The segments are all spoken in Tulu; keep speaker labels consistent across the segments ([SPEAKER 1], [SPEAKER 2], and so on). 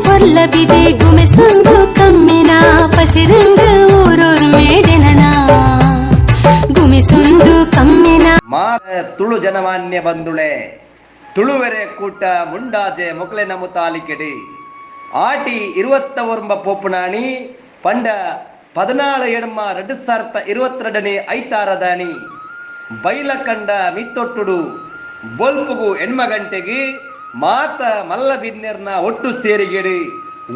[SPEAKER 1] ಪೊರ್ಲ ಬಿದೆ ಗುಮೆಸುಂದು ಕಮ್ಮಿನ ಪಸಿರುಂಡು ಊರೂರು ಮೇಡೆನನ ಗುಮಿಸುಂದು ಕಮ್ಮಿನ.
[SPEAKER 2] ಮಾತ ತುಳು ಜನಮಾನ್ಯ ಬಂದುಳೆ, ತುಳುವೆರೆ ಕೂಟ ಮುಂಡಾಜೆ ಮೊಕ್ಲೆನ ಮುತಾಲಿಕೆಡ್ ಆಟಿ 29 ಪೋಪುನಾನಿ ಪಂಡ 14/8/2022ನೇ ಐತಾರದಾನಿ ಬೈಲಕಂಡ ಮಿತ್ತೊಟ್ಟುಡು ಬೊಲ್ಪುಗು ಎಣ್ಮ ಗಂಟೆಗೆ ಮಾತ ಮಲ್ಲ ಬಿನ್ನೆರ್ನ ಒಟ್ಟು ಸೇರಿಗೆಡು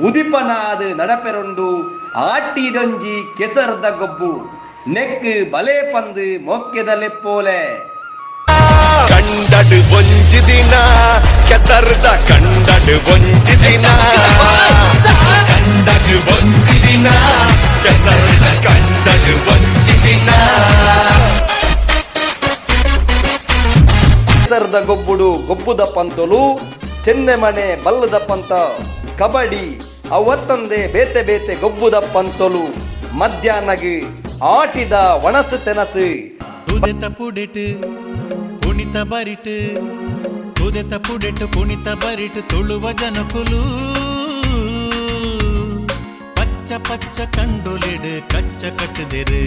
[SPEAKER 2] ಉದಿಪನಾದ್ ನಡಪೆರುಂಡು ಆಟಿಡೊಂಜಿ ಕೆಸರ್ದ ಗೊಬ್ಬು. ನೆಕ್ ಬಲೆ ಪಂದ್ ಮೊಕ್ಕೆದ ಲೆಪ್ಪೋಲೆ.
[SPEAKER 3] ಕಂಡಡು ಒಂಜಿ ದಿನ, ಕೆಸರ್ದ ಕಂಡಡು ಒಂಜಿ ದಿನ, ಕಂಡಡು ಒಂಜಿ ದಿನ, ಕೆಸರ್ದ ಕಂಡಡು ಒಂಜಿ ದಿನ.
[SPEAKER 2] ಕೆಸರ್ದ ಗೊಬ್ಬುಡು ಗೊಬ್ಬುದ ಪಂತೊಲು, ಚೆನ್ನೆಮಣೆ ಬಲ್ಲದ ಪಂತ, ಕಬಡ್ಡಿ ಅವತ್ತಂದೆ ಬೇತೆ ಬೇತೆ ಗೊಬ್ಬುದ ಪಂತೊಲು, ಮಧ್ಯಾಹ್ನಗ್ ಆಟಿದ ಒಣಸು ತೆನಸು.
[SPEAKER 4] ತುದೆತ ಪುಡೆಟ್ ಕುಣಿತ ಬರಿಟ್, ತುದೆತ ಪುಡೆಟ್ ಕುಣಿತ ಬರಿಟ್ ತುಳುವ ಜನಕುಲು ಪಚ್ಚ ಪಚ್ಚ ಕಂಡೊಲಿಡು ಕಚ್ಚ ಕಟ್ಟುದೆರು,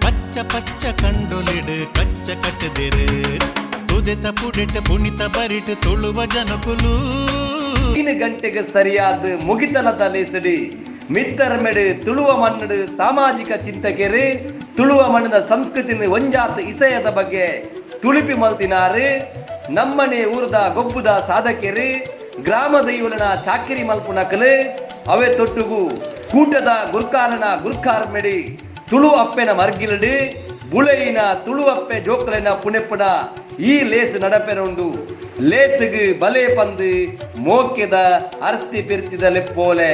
[SPEAKER 4] ಪಚ್ಚ ಪಚ್ಚ ಕಂಡೊಲಿಡು ಕಚ್ಚ ಕಟ್ಟುದೆರು. ತುದೆತ ಪುಡೆಟ್ ಕುಣಿತ ಬರಿಟ್ ತುಳುವ ಜನಕುಲು.
[SPEAKER 2] 3 ಗಂಟೆಗೆ ಸರಿಯಾದ ಮುಗಿತಲದ ಲೇಸಡಿ ಮಿತ್ತರ್ಮೆಡು ತುಳುವ ಮಣ್ಣಡು ಸಾಮಾಜಿಕ ಚಿಂತಕೆರು ತುಳುವ ಮಣ್ಣದ ಸಂಸ್ಕೃತಿನ ಒಂಜಾತ ಇಸಯದ ಬಗ್ಗೆ ತುಳಿಪಿ ಮಲ್ತಿನಾರು, ನಮ್ಮನೆ ಊರದ ಗೊಬ್ಬುದ ಸಾಧಕೆರು, ಗ್ರಾಮ ದೈವಲನ ಚಾಕಿರಿ ಮಲ್ಪುನಕಲು, ಅವೆ ತೊಟ್ಟುಗು ಕೂಟದ ಗುರ್ಕಾಲನ ಗುರ್ಕಾರ್ಮೆಡಿ ತುಳು ಅಪ್ಪೆನ ಮರ್ಗಿಲಡು ಬುಳೆಯಿನ ತುಳು ಅಪ್ಪೆ ಜೋಕುಲೆನ ಪುಣೆಪುನ ಈ ಲೇಸ್ ನಡಪೆರುಂಡು. ಲೇಸುಗು ಬಲೆ ಪಂದು ಮೋಕೆದ ಅರ್ತಿ ಪಿರ್ತಿದ ಲೆಪ್ಪೋಲೆ.